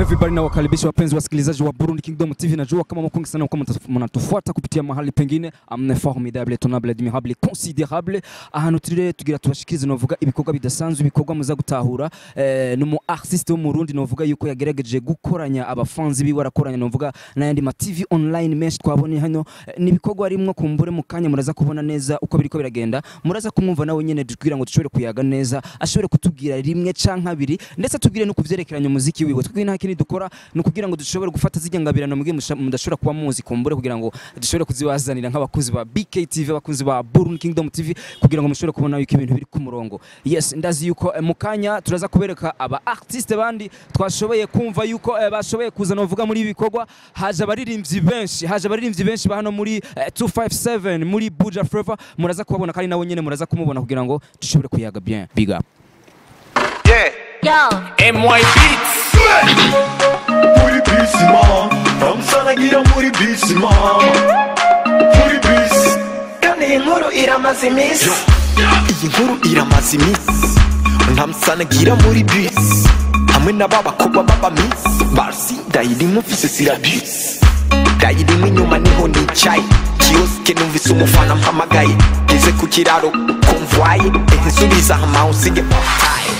Everybody, nawakaribisha wapenzi wasikilizaji wa Burundi Kingdom TV. Najua kama mko wengi sana kama mnatufuata kupitia mahali pengine. Amne formidable, tonable, admirable, considérable. Ahantu turi tugira tubashikirize novuga ibikorwa bidasanzwe, ibikorwa muza gutahura. Numu artiste wo mu Burundi novuga yuko yagerageje gukoranya abafanzi biwe, arakoranya novuga n'ayandi ma TV online menshi twabonye hano. Nibikorwa rimwe kumbure mu kanya muraza kubona neza uko biriko biragenda, muraza kumwumva nawe nyene kugira ngo dushobore kuyaga neza, ashobore kutubwira rimwe canke abiri, ndetse atubwire no kuvyerekeranya umuziki wiwe. Twebwe nta kindi dukora ni ukugira ngo dushobore gufata zirya ngabirano mugihe mudashobora kuba muzi kumbure, kugira ngo dushobore kuzibazanira nk'abakuzi ba BKTV, abakunzi ba Burundi Kingdom TV, kugira ngo mushobore kubona yuko ibintu biri ku murongo. Yes, ndazi yuko mu kanya turaza kubereka aba artiste bandi twashoboye kumva yuko bashoboye kuza novuga muri ibi bikorwa. Haje abaririmbyi benshi, haje abaririmbyi benshi ba hano muri 257 muri Buja Forever. Muraza kubabona kandi nawe nyene muraza kumubona kugira ngo dushobore kuyaga bien. Big up. Yo. MY Beats. Muri bisi mama, bamusanagira muri bisi mama, muri bisi. Kandi iyi nkuru iramaze iminsi. Iyi nkuru iramaze iminsi, ntamusanagira muri bisi hamwe n'ababakobwa baba miss barsi. Ndayirimo mfise sirabisi, ndayirimo inyuma niho nicaye kioske, numvise umufana mpamagaye ngeze ku kiraro konvoye, ehe nsubiza hama unsige portail.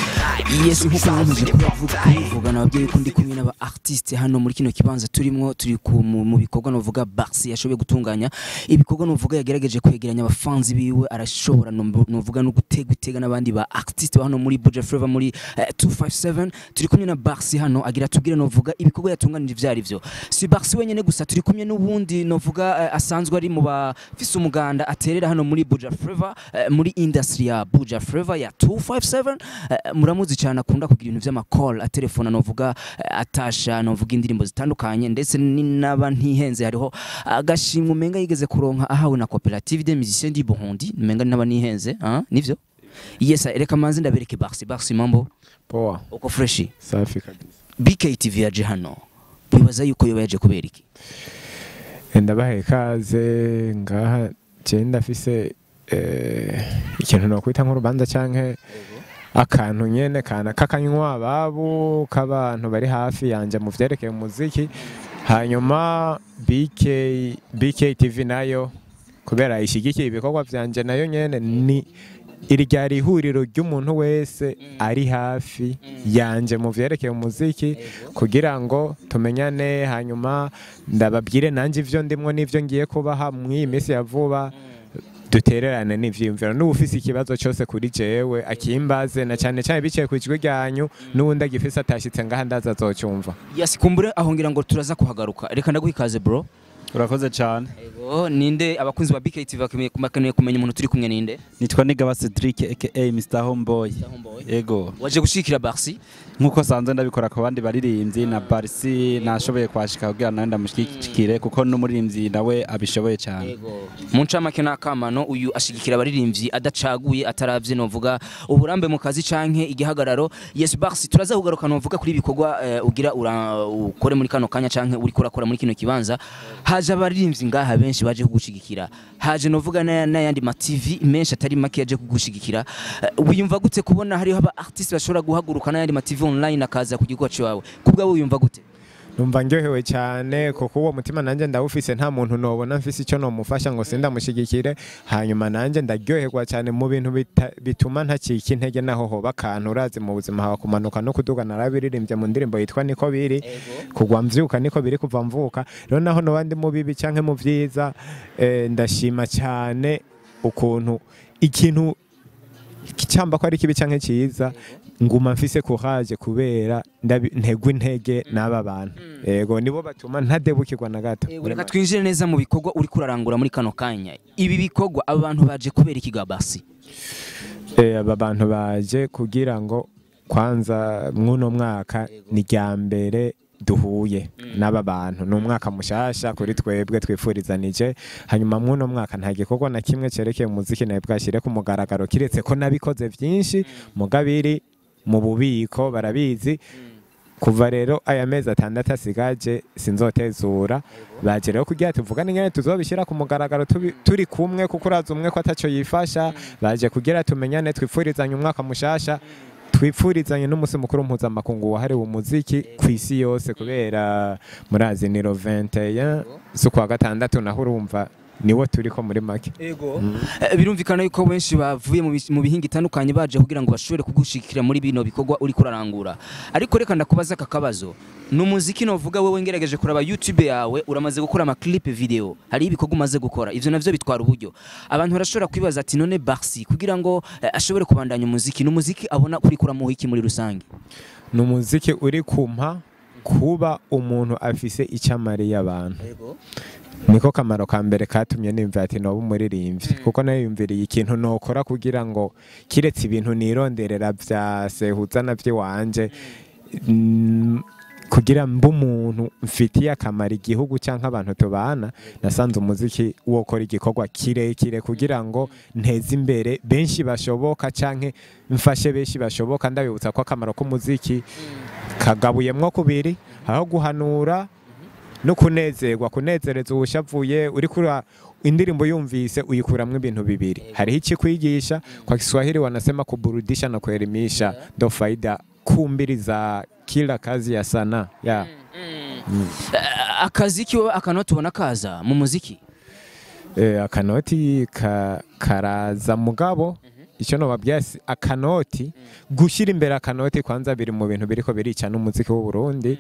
Yes, nkuko mwavuze kubavuga kuvuga nababwiye ko ndi kumwe n'aba artiste hano muri kino kibanza turimo, turi mu bikorwa novuga Barsi yashoboye gutunganya, ibikorwa novuga yagerageje kwegeranya abafanzi biwe, arashobora novuga no gutega itega n'abandi ba artiste ba hano muri Buja Forever muri 257. Turi kumwe na Barsi hano agira tubwire novuga ibikorwa yatunganije ivyari vyo. Si Barsi wenyene gusa, turi kumwe n'ubundi novuga asanzwe ari mu bafise umuganda aterera hano muri Buja Forever, muri industry ya Buja Forever ya 257. Muramuzi cyane, akunda kugira ibintu vy'amacall atelefona novuga atasha novuga indirimbo zitandukanye, ndetse n'aba ntihenze hariho agashimwe umenga yigeze kuronka ahawe na Coopérative des Musiciens du Burundi, umenga n'aba ntihenze, ah nivyo. Yes, reka manze ndabereke Barsi. Barsi, mambo? Poa. Uko fresh? Safi kabisa. BKTV yaje hano, wibaza yuko yoba yaje kubera iki? Ndabahaye ikaze ngaha. Je ndafise ikintu nokwita nk'urubanza canke akantu nyene kana kakanywa ababo k'abantu bari hafi yanje mu vyerekeye umuziki. Hanyuma BKTV nayo kubera ishigikiye ibikorwa vyanje, nayo nyene ni iri ryari ihuriro ry'umuntu wese ari hafi yanje mu vyerekeye umuziki, kugira ngo tumenyane, hanyuma ndababwire nanje ivyo ndimwo n'ivyo ngiye kubaha mw'iyi minsi ya vuba, dutererane n'ivyiyumviro. N'uwufise ikibazo cyose kuri jewe akimbaze, na cyane cyane biciye ku ijwi ryanyu, n'uwundi agifise atashitse ngaha ndaza azocyumva. Yes, kumbure ahongira ngo turaza kuhagaruka. Reka ndaguha ikaze, bro. Urakoze cyane. Ego, ninde? Abakunzi ba BKTV bakeneye kumenya umuntu turi kumwe ninde. Nitwa Nigaba Cedric aka Mr Homeboy. Ego. Waje gushikira Barsi? Nkuko sanzwe ndabikora ku bandi baririmbyi, na Barsi nashoboye kwashika kugira nawe ndamushikire, kuko n'umuririmbyi nawe abishoboye cyane. Mu ncamake n'akamano, uyu ashigikira abaririmbyi adacaguye, ataravye novuga uburambe mu kazi canke igihagararo. Yes, Barsi, turaza kugaruka novuga kuri ibikorwa ugira ukore muri kano kanya canke uriko urakora muri kino kibanza. Haje abaririmbyi ngaha benshi baje kugushigikira, haje novuga n'ayandi ma TV menshi atari make yaje kugushigikira. Wiyumva gute kubona hariho aba artiste bashobora guhaguruka n'ayandi ma TV online akaza ku gikorwa ciwawe? Kubwawe wiyumva gute? Numva ndyohewe cyane, kuko uwo mutima nanjye ndawufise. Nta muntu nobona mfise icyo nomufasha ngo sindamushyigikire. Hanyuma nanjye ndaryoherwa cyane mu bintu bituma ntacika intege naho hoba akantu. Urazi mu buzima haba kumanuka no kuduga, narabiririmbye mu ndirimbo yitwa Niko Biri, kugwa mvyuka niko biri kuva mvuka. Rero naho noba ndi mu bibi canke mu vyiza, ndashima cyane ukuntu ikintu cyamba ko ari kibi canke cyiza nguma mfise courage, kubera ntegwa intege n'aba bantu. Yego, nibo batuma ntadebukirwa na gato. Reka twinjire neza mu bikorwa uriko urarangura muri kano kanya. Ibi bikorwa abantu baje kubera iki ga Barsi? Aba bantu baje kugira ngo kwanza mw'uno mwaka ni rya mbere duhuye n'aba bantu, ni umwaka mushasha kuri twebwe twifurizanije. Hanyuma mw'uno mwaka nta gikorwa na kimwe cerekeye umuziki nawe bwashyire ku mugaragaro, kiretse ko nabikoze byinshi mugabiri mu bubiko barabizi. Kuva rero aya mezi 6 asigaje sinzotezura, baje rero kugira tuvugane ingene tuzobishyira ku mugaragaro turi kumwe, kuko urazi umwe ko ataco yifasha. Baje kugira tumenyane, twifurizanye umwaka mushasha. Twipfurizanye n'umunsi mukuru mpuzamakungu wahariwe umuziki ku isi yose, kubera murazi ni 21 z'ukwa gatandatu, naho urumva niwo turiko muri make. Ego. Birumvikana yuko benshi bavuye mu bihinga itandukanye baje kugira ngo bashobore kugushikira muri bino bikorwa uri kurarangura. Ariko reka ndakubaza aka kabazo. Ni umuziki novuga wewe ngerageje kuraba YouTube yawe, uramaze gukora ama clip video. Hari ibikorwa umaze gukora. Ivyo navyo bitwara uburyo. Abantu barashobora kwibaza ati: "None Barsi kugira ngo ashobore kubandanya umuziki, n'umuziki abona kuri kuramuha iki muri rusange?" Ni umuziki uri kumpa kuba umuntu afise icyo amariye abantu. Ego. Niko kamaro ka mbere katumye nimva ati noba umuririmbyi, kuko nayumviriye ikintu nokora kugira ngo kiretse ibintu nironderera vya sehuza na vy'iwanje, kugira mbe umuntu mfitiye akamaro igihugu cyangwa abantu tubana. Nasanze umuziki wokora igikorwa kirekire kugira ngo nteze imbere benshi bashoboka canke mfashe benshi bashoboka. Ndabibutsa ko akamaro k'umuziki kagabuyemwo kubiri: aho guhanura no kunezerwa, kunezereza uwushavuye. Uri kura indirimbo yumvise uyikuramwo ibintu bibiri: hariho ikikwigisha, kwa Kiswahili wanasema kuburudisha na kuelimisha, ndo faida kumbiri za kila kazi ya sanaa, yeah. Akazi kiwe akanoti ubona kaza mu muziki? Akanoti karaza, mugabo icyo nobabwira si akanoti. Gushyira imbere akanoti kwanza biri mu bintu biriko birica n'umuziki w'u Burundi.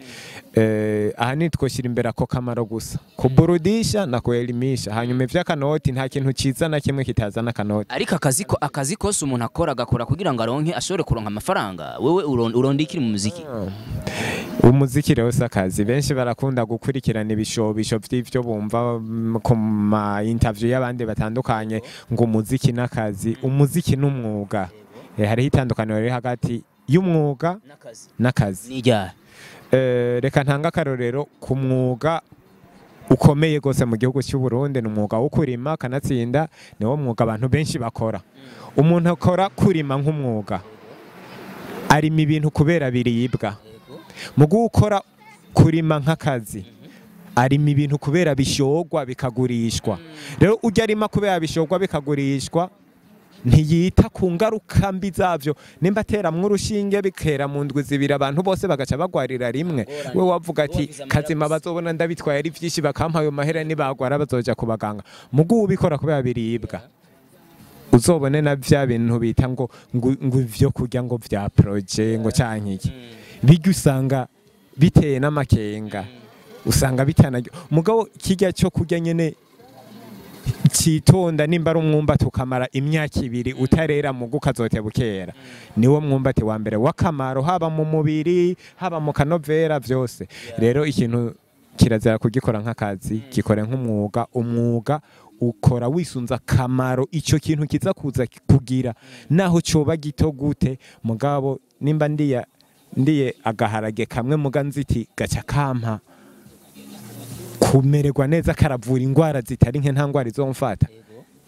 Ahanini twoshyira imbere ako kamaro gusa, kuburudisha na kuelimisha, hanyuma ivy'akanoti nta kintu ciza na kimwe kitazana akanoti. Ariko akazi kose umuntu akora, agakora kugira ngo aronke, ashobore kuronka amafaranga. Wewe uronda ikiri mu muziki? Umuziki rero si akazi. Benshi barakunda gukurikirana ibishobisho vy'ivyo bumva ku ma interview y'abandi batandukanye ngo umuziki n'akazi. Umuziki n'umwuga. Hariho itandukaniro riri hagati y'umwuga n'akazi n'akazi. Nijya Reka ntanga akarorero ku mwuga ukomeye gose mu gihugu cy'u Burundi, ni umwuga wo kurima. Kanatsinda niwo mwuga abantu benshi bakora. Umuntu akora kurima nk'umwuga, arima ibintu kubera biribwa. Mu gukora kurima nk'akazi, arima ibintu kubera bishogwa bikagurishwa. Rero ujya arima kubera bishogwa bikagurishwa, ntiyita ku ngaruka mbi zabyo. Nimba ateramwo urushinge bikera mu ndwi 2, abantu bose bagaca bagwarira rimwe, we wavuga ati: "Kazima bazobona ndabitwaye ari vyinshi, bakampa ayo mahera, nibagwara bazoja ku baganga." Mugu ubikora kubera biribwa, uzobone na vya bintu bita ngo ivyo kurya ngo vya projet ngo canke iki, bijya usanga biteye n'amakenga, usanga bitanaryo. Mugabo kirya cyo kurya nyene citonda, nimba ari umwumbati ukamara imyaka 2 utarera, mugu ukazoteba ukera, niwo mwumbati wa mbere w'akamaro, haba mu mubiri, haba mu kanovera, vyose. Rero ikintu kirazira kugikora nk'akazi, gikore nk'umwuga. Umwuga ukora wisunza akamaro icyo kintu kiza kuza kugira, naho coba gito gute. Mugabo nimba ndiye agaharage kamwe, muga nziti gaca kampa kumererwa neza, karavura ingwara zitari nke, nta ngwara izomfata,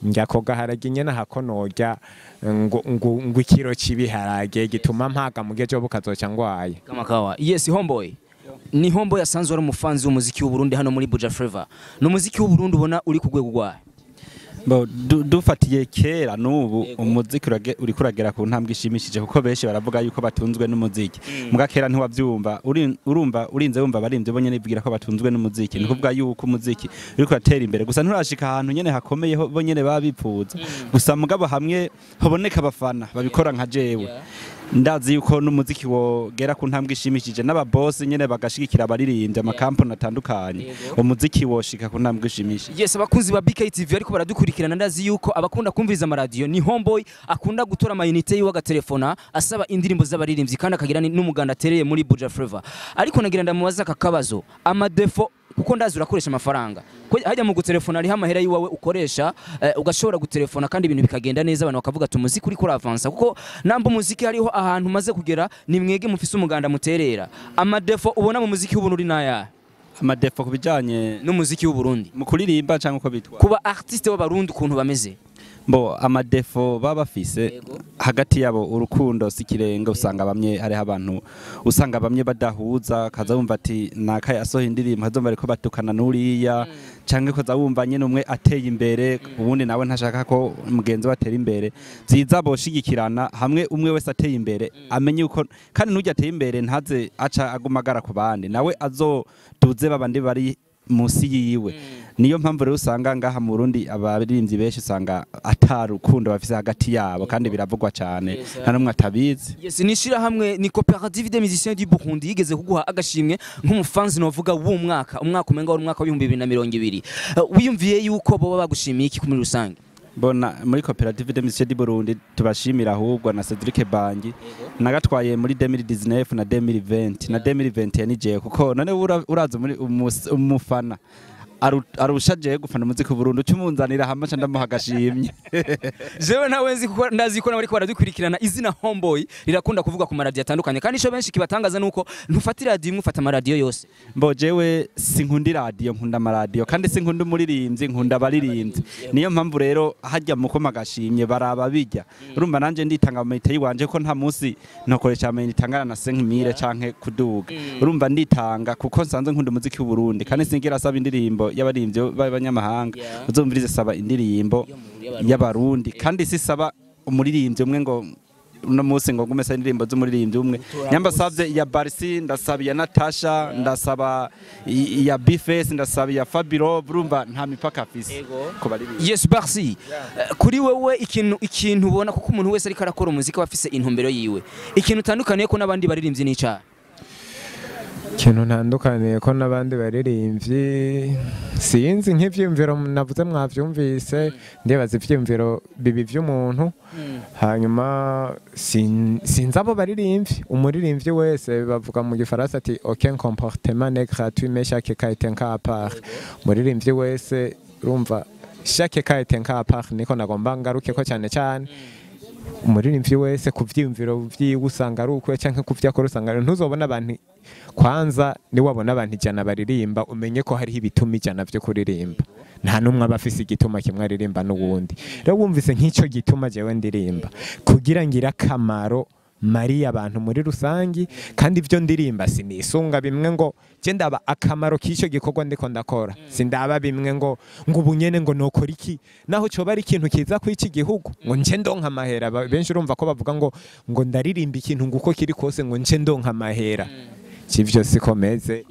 njya ko gaharage nyene hako norya ngo ikiro c'ibiharage gituma mpaga mu gihe cyo bukazoca ngwaye. Kama kawa. Yes, Homeboy. Ni Homeboy asanzwe ari umufanzi w'umuziki w'u Burundi hano muri Buja Flavor. Ni umuziki w'u Burundi ubona uri ku rwego rwahe? Bo, dufatiye kera n'ubu, umuziki uriko uragera ku ntambwe ishimishije, kuko benshi baravuga yuko batunzwe n'umuziki. Muga kera ntiwavyumva. Urumva urinze wumva abarimvyi bo nyene bigira ko batunzwe n'umuziki. Ni kuvuga yuko umuziki uriko uratera imbere, gusa nturashika ahantu nyene hakomeye bo nyene baba bipfuza. Gusa mugabo hamwe haboneka abafana babikora nka jewe, ndazi yuko n'umuziki wogera ku ntambwe ishimishije, n'ababosi nyene bagashigikira abaririmbyi, amakampani atandukanye, umuziki woshika ku ntambwe ishimishije. Yes, abakunzi ba BKTV ariko baradukurikirana, ndazi yuko abakunda kumviriza amaradiyo, ni Homeboy akunda gutora amayinite yiwe agatelefona asaba indirimbo z'abaririmbyi, kandi akagira n'umuganda atereye muri Buja Flavor. Ariko nagira ndamubaza aka kabazo: ama défauts, kuko ndazi urakoresha amafaranga. Ko hajya mu gutelefona hariho amahera yiwawe ukoresha, ugashobora gutelefona kandi ibintu bikagenda neza, abantu bakavuga ati umuziki uriko uravansa, kuko namba umuziki hariho ahantu umaze kugera, ni mwege mufise umuganda muterera. Ama défauts ubona mu muziki w'Uburundi n'ayahe? Ama défauts ku bijanye n'umuziki w'Uburundi. Mu kuririmba cyangwa uko bitwa? Kuba artiste b'Abarundi ukuntu bameze. Bo amadefo baba bafise hagati yabo, urukundo si kirenga. Usanga bamwe hariho abantu usanga bamwe badahuza, kaza wumva ati naka yasohoye indirimbo, kazumva ariko batukana n'uriya, canke koza wumva nyene umwe ateye imbere, ubundi nawe ntashaka ko mugenzi we atera imbere. Vyiza boshigikirana hamwe, umwe wese ateye imbere amenye uko, kandi n'ujya ateye imbere ntaze aca agumagara ku bandi, nawe azoduze babandi bari musi yiwe. Niyo mpamvu rero usanga ngaha mu Burundi abaririmbyi benshi usanga atarukundo bafise hagati yabo, kandi biravugwa cyane, nta n'umwe atabizi. Yes, ni ishirahamwe, ni Coopérative des musiciens du Burundi yigeze kuguha agashimwe nk'umufanzi novuga w'umwaka, umwaka umenga wari umwaka wa 2020. Wiyumviye yuko boba bagushimiye iki muri rusange? Bona muri Coopérative des musiciens du Burundi tubashimira ahubwo na Cedric Bangi nagatwaye muri 2019 na 2020 na 2021 nije, kuko none uraza muri umufana arusha jewe gufana umuziki w'u Burundi, ucumunzanira hama ca ndamuha agashimye. Jewe nawe nzi, kuko ndazi ko nawe ariko baradukurikirana, izina Homeboy rirakunda kuvuga ku maradiyo atandukanye, kandi ico benshi kibatangaza nuko ntufata iradiyo imwe, ufata amaradiyo yose. Mbo jewe sinkunda iradiyo, nkunda amaradiyo, kandi sinkunda umuririmbyi, nkunda abaririmbyi. Niyo mpamvu rero hajya mukoma agashimye baraba bijya. Urumva nanje nditanga mu mayinite yiwanje, ko nta munsi ntokoresha amayinite angana na 5000 canke kuduga. Urumva nditanga kuko nsanzwe nkunda umuziki w'u Burundi, kandi singira asaba indirimbo y'abaririmbyi b'abanyamahanga. Uzumvirize, saba indirimbo y'abarundi, kandi sisaba umuririmbyi umwe ngo uno munsi ngo ngume saba indirimbo z'umuririmbyi umwe. Nyamba savye iya Barsi, ndasaba iya Natasha, ndasaba iya Bface, ndasaba iya Fabiro. Urumva nta mipaka afise ku baririmbyi. Yes, Barsi. Kuri wewe ikintu ubona, kuko umuntu wese ariko arakora umuziki aba afise intumbero yiwe, ikintu utandukaniye ko n'abandi baririmbyi n'icaha? Ikintu ntandukaniye ko n'abandi baririmbyi, sinzi, nk'ivyiyumviro navuze mwavyumvise, ndibaza ivyiyumviro bibi vy'umuntu. Hanyuma sinzi abo baririmbyi. Umuririmbyi wese, bavuga mu gifaransa ati "Aucun comportement n'est gratuit, mais chaque cas est un cas à part." Umuririmbyi wese, urumva, chaque cas est un cas à part, niko nagomba ngaruke ko cyane cyane umuririmbyi wese ku vyiyumviro vyiwe usanga ari ukwe, canke ku vyo akora usanga ntuzobona abantu. Kwanza niwabona abantu 100 baririmba, umenye ko hariho ibituma 100 vyo kuririmba. Nta n'umwe aba afise igituma kimwe aririmba n'uwundi. Rero wumvise nk'ico gituma jewe ndirimba kugira ngire akamaro mariye abantu muri rusangi, kandi ivyo ndirimba sinisunga bimwe ngo je ndaba akamaro k'icyo gikorwa ndiko ndakora, sindaba bimwe ngo ubu nyene ngo nokora iki, naho coba ari ikintu kiza kw'iki gihugu, ngo nce ndonka amahera. Benshi urumva ko bavuga ngo ndaririmba ikintu ngo uko kiri kose ngo nce ndonka amahera. Ivyo sikomeze.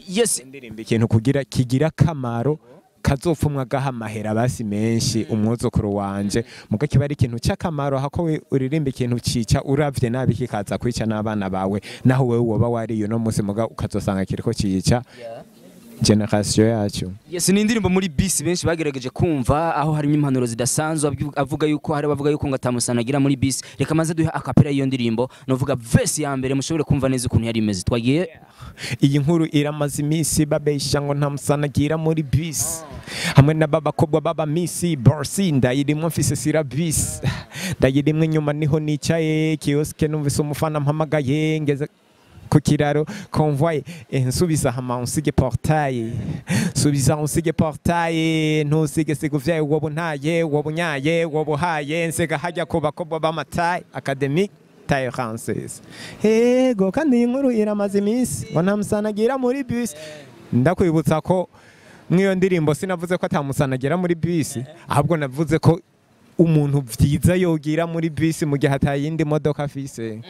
Ndirimba ikintu kugira kigira akamaro kazopfumwa gaha amahera basi menshi umwuzukuru wanje, muga kiba ari ikintu cy'akamaro, hako uririmba ikintu cica, uravye nabi kikaza kwica n'abana bawe, naho wewe woba wariye uno munsi, muga ukazosanga kiriko cica generation yacu. Yes, ni indirimbo muri bisi benshi bagerageje kumva, aho harimo impanuro zidasanzwe, avuga yuko hari abavuga yuko ngo atamusanagira muri bisi. Reka maze duhe acapella y'iyo ndirimbo, novuga verse ya mbere, mushobore kumva neza ukuntu yari imeze. Twagiye. Iyi nkuru iramaze iminsi, babesha ngo nta musanagira muri bisi, hamwe na babakobwa baba misi borsi, ndayirimwo mfise sirabisi, ndayirimwe inyuma niho nicaye kioske, numvise umufana mpamagaye, ngeze ku kiraro convoy, nsubiza hama unsige portail, subiza unsige portail, ntusige siguvyaye, wowe ntaye, wowe unyaye, wowe uhaye, nsiga hajya ku bakobwa b'amataye académique taille française. Ego, kandi iyi nkuru iramaze iminsi ngo nta musanagira muri bisi. Ndakwibutsa ko mw'iyo ndirimbo sinavuze ko atamusanagira muri bisi, ahubwo navuze ko umuntu vyiza yogira muri bisi mu gihe atayindi modoka afise.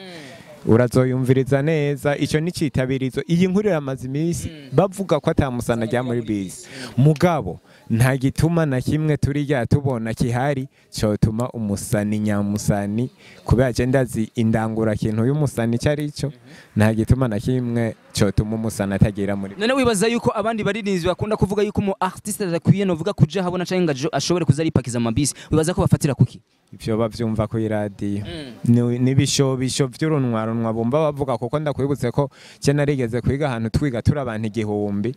Urazoyumviriza neza, icyo ni citabirizo. Iyi nkuru iramaze iminsi bavuga ko atamusanagira muri bisi, mugabo nta gituma na kimwe turijya tubona kihari cyotuma umusani nyamusani, kubera je ndazi indangura kintu y'umusani icyo ari cyo, nta gituma na kimwe cyotuma umusani atagira muri. None wibaza yuko abandi baririmbyi bakunda kuvuga yuko umu artiste adakwiye novuga kuja habona canke ngo ashobore kuza aripakiza amabisi, wibaza ko bafatira kuki? Ivyo bavyumva ku iradiyo. N'ibishobisho vy'urunwa runwa bumva bavuga, kuko ndakwibutse ko je narigeze kwiga ahantu twiga turi abantu 1000.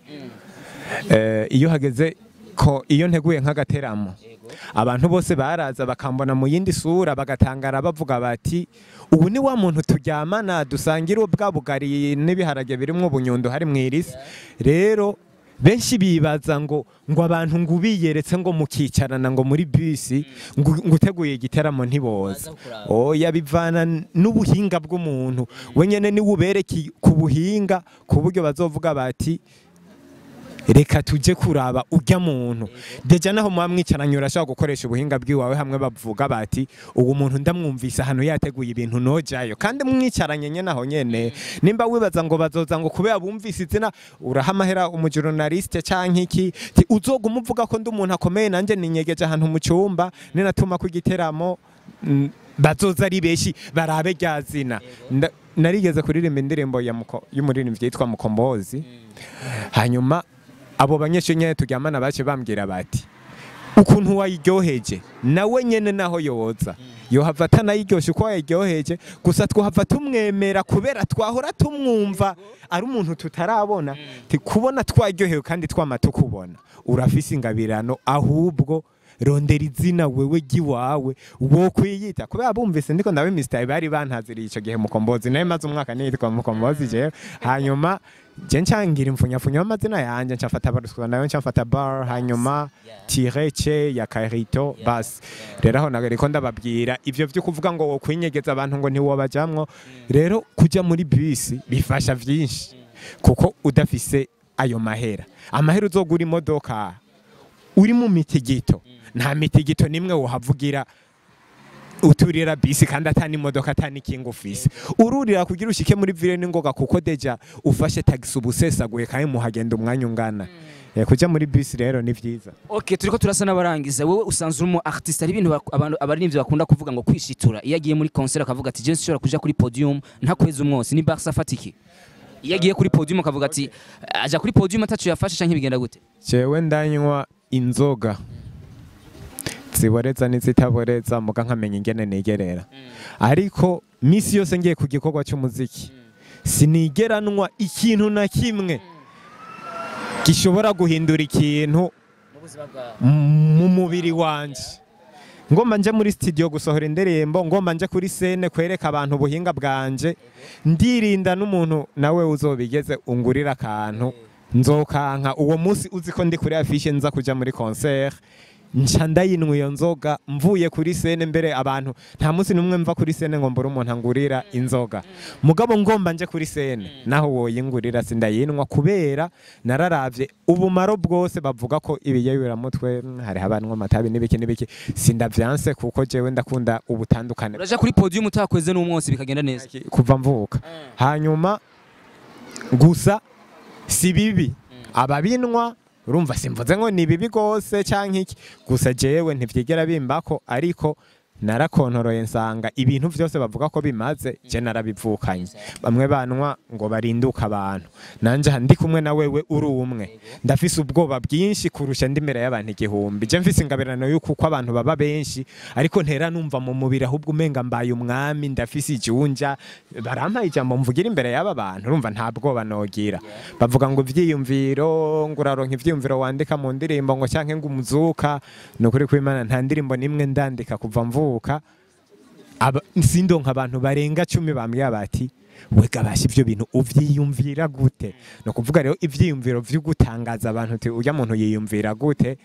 Iyo hageze ko iyo nteguye nk'agateramo, abantu bose baraza bakambona mu yindi sura, bagatangara bavuga bati ubu ni wa muntu turyamana, dusangira ubwa bugari n'ibiharage birimwo ubunyundo hari mw'irisi. Rero Benshi bibaza ngo abantu ngo ubiyeretse ngo mukicarana ngo muri bisi ngo uteguye igiteramo ntiboza. Oya, bivana n'ubuhinga bw'umuntu wenyene, ni ubereki ku buhinga ku buryo bazovuga bati reka tuje kuraba ujya muntu. Deja naho mwamwicaranye urashobora gukoresha ubuhinga bwiwawe hamwe bavuga bati uwo muntu ndamwumvise ahantu yateguye ibintu nojayo, kandi mwicaranye nyene aho nyene. Nimba wibaza ngo bazoza ngo kubera bumvise izina urahamahera umujournaliste canke iki, uzoguma uvuga ko ndi umuntu akomeye nanje ninyegeje ahantu mu cyumba ninatuma ku giteramo bazoza ari beshi barabe rya zina. Narigeze kuririmba indirimbo y'umuririmbyi yitwa Mukombozi. Hanyuma abo banyeshure nyene turyamana bace bambwira bati ukuntu wayiryoheje nawe nyene naho yoza yohava atanayiryoshe uko wayiryoheje, gusa twahava tumwemera kubera twahora tumwumva ari umuntu tutarabona. Kubona twaryohewe kandi twama tukubona, urafise ingabirano, ahubwo rondera izina wewe giwawe wo kwiyita. Kubera bumvise ndiko ndabe Mr. bari bantaziriye ico gihe Mukombozi, naye maze umwaka nitwa Mukombozi je. Hanyuma je ncangira imfunyafunya amazina yanje, ncafata baruswa nayo, ncafata bar, hanyuma tireche ya Kairito bas. Rero aho nagereko ndababwira ivyo byo kuvuga ngo wo kwinyegeza abantu ngo ntiwobajamwo. Rero kuja muri bisi bifasha vyinshi, kuko udafise ayo mahera, amahera uzogura imodoka uri mu mitigito, nta mitigito nimwe wohavugira uturira bisi kandi atani imodoka atani kingo ufise. Ururira kugira ushike muri ville n'ingoga, kuko deja ufashe taxi ubusesaguye kandi muhagenda umwanya ungana. Kuja muri bisi rero ni vyiza. Okay, turiko turasa n'abarangiza. Wewe usanzwe uri mu artiste, ari ibintu abantu abaririmbyi bakunda kuvuga ngo kwishitura. Iyo agiye muri concert akavuga ati je nshobora kuja kuri podium ntakweza umwose, ni Barca fatiki. Iyo agiye kuri podium akavuga ati aja kuri podium atacu yafashe canke bigenda gute? Jewe ndanywa inzoga ziboreza n'izitaboreza muga nkamenya ingene nigerera. Ariko misi yose ngiye ku gikorwa cy'umuziki sinigeranwa ikintu na kimwe gishobora guhindura ikintu mu mubiri wanje. Ngomba nje muri studio gusohora indirimbo, ngomba nje kuri scene kwereka abantu ubuhinga bwanje, ndirinda n'umuntu nawe uzobigeze ungurira akantu nzokanka uwo munsi uzi ko ndi kuri affiche nza kuja muri concert, nca ndayinwa iyo nzoga mvuye kuri scene mbere abantu. Nta munsi numwe mva kuri scene ngo mbure umuntu angurira inzoga, mugabo ngomba nje kuri scene naho woyingurira sindayinwa, kubera nararavye ubumaro bwose bavuga ko ibiyayuramutwe hari abanwa amatabi n'ibiki n'ibiki, sindavyanse kuko jewe ndakunda ubutandukane. Uraja kuri podium utakweze n'umwose bikagenda neza kuva mvuka. Hanyuma gusa si bibi ababinwa, urumva simvuze ngo ni bibi gose canke iki, gusa jewe ntivyigera bimbako, ariko narakontoroye nsanga ibintu vyose bavuga ko bimaze je narabivukanye. Bamwe banwa ngo barinduka abantu, nanje ndi kumwe na wewe uri umwe ndafise ubwoba bwinshi kurusha ndi imbere y'abantu igihumbi. Je mfise ingabirano yuko uko abantu baba benshi, ariko ntera numva mu mubiri ahubwo umenga mbaye umwami, ndafise ijunja, barampaye ijambo mvugira imbere y'aba bantu, urumva nta bwoba nogira. Bavuga ngo ivyiyumviro, ngo uraronka ivyiyumviro wandika mu ndirimbo ngo canke ngo umuzuka. Nukuri kw'Imana nta ndirimbo nimwe ndandika kuva mvuka sindonka abantu barenga 10 bambwiye bati wega basha ivyo bintu uvyiyumvira gute. No kuvuga rero ivyiyumviro vyo gutangaza abantu uti urya muntu yiyumvira gute,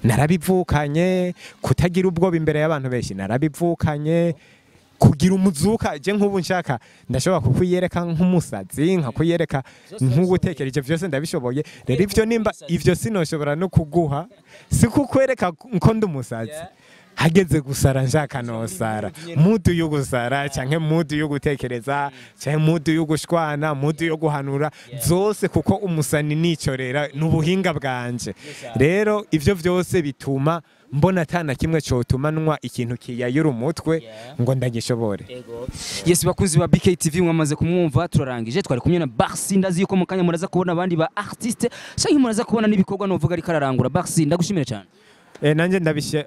narabivukanye. Kutagira ubwoba imbere y'abantu benshi narabivukanye. Kugira umuzuka je nkubu nshaka ndashobora kukwiyereka nk'umusazi, nkakuyereka nk'ugutekereje, vyose ndabishoboye. Rero ivyo nimba ivyo sinoshobora no kuguha, si kukwereka nko ndi umusazi. Hageze gusara nshaka nosara, mudu yo gusara canke mudu yo gutekereza canke mudu yo gushwana, mudu yo guhanura, zose kuko umusani nicorera n'ubuhinga bwanje. Rero ivyo vyose bituma mbona atana kimwe cotuma ikintu kiyayura umutwe ngo ndagishobore. Yes, bakunzi ba BKTV mwamaze kumwumva, turarangije. Twari kumwe na Barsi, ndazi yuko mukanya muraza kubona abandi ba artiste canke muraza kubona n'ibikorwa novuga ariko ararangura. Barsi, ndagushimira cyane. Nanje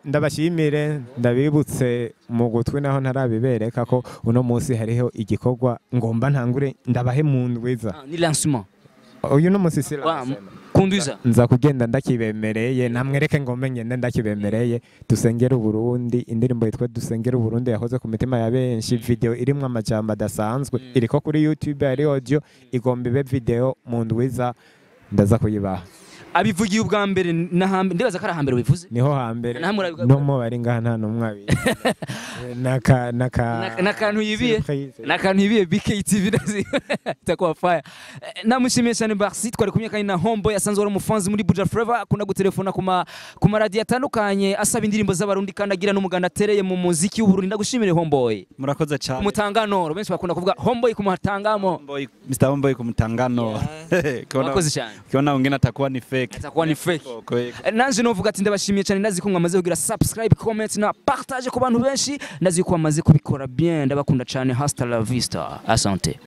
ndabashimire, ndabibutse mu gutwi naho ntarabibereka ko uno munsi hariho igikorwa ngomba ntangure ndabahe mu ndwiza. Ni lancement. Uyu no munsi si lancement. Kundwiza. Nza kugenda ndakibemereye, namwereke ngombe ngende ndakibemereye. Dusengera Uburundi, indirimbo yitwa Dusengera Uburundi yahoze ku mitima ya benshi, video irimwo amajambo adasanzwe, iriko kuri YouTube ari audio, igomba ibe video mu ndwiza ndaza kuyibaha. Abivugiye ubwa mbere n'ahambere, ndibaza ko ari ahambere bivuze. Niho hambere. Namwe no mu bari ngaha nta n'umwe abizi. Naka naka N'akantu yibiye. Surprise. N'akantu yibiye BKTV, ndazi itakuwa fire. Namushimiye cyane Barsi, twari kumwe kandi na Homeboy asanzwe ari umufanzi muri Buja Flavor, akunda gutelefona ku maradiyo atandukanye asaba indirimbo z'Abarundi kandi agira n'umuganda atereye mu muziki w'Uburundi. Ndagushimire, Homeboy. Murakoze cyane. Umutangano benshi bakunda kuvuga Homeboy ku muhatangamo. Homeboy, Mr. Homeboy kumtangano. Murakoze cyane. Ukiona wengine atakuwa ni fake. Atakuwa ni fake. Koko, yego. Nanje novuga ati ndabashimiye cyane, ndazi ko mwamaze kugira subscribe, comment na partage ku bantu benshi, ndazi ko bamaze kubikora bien. Ndabakunda cyane, hasta la vista, asante.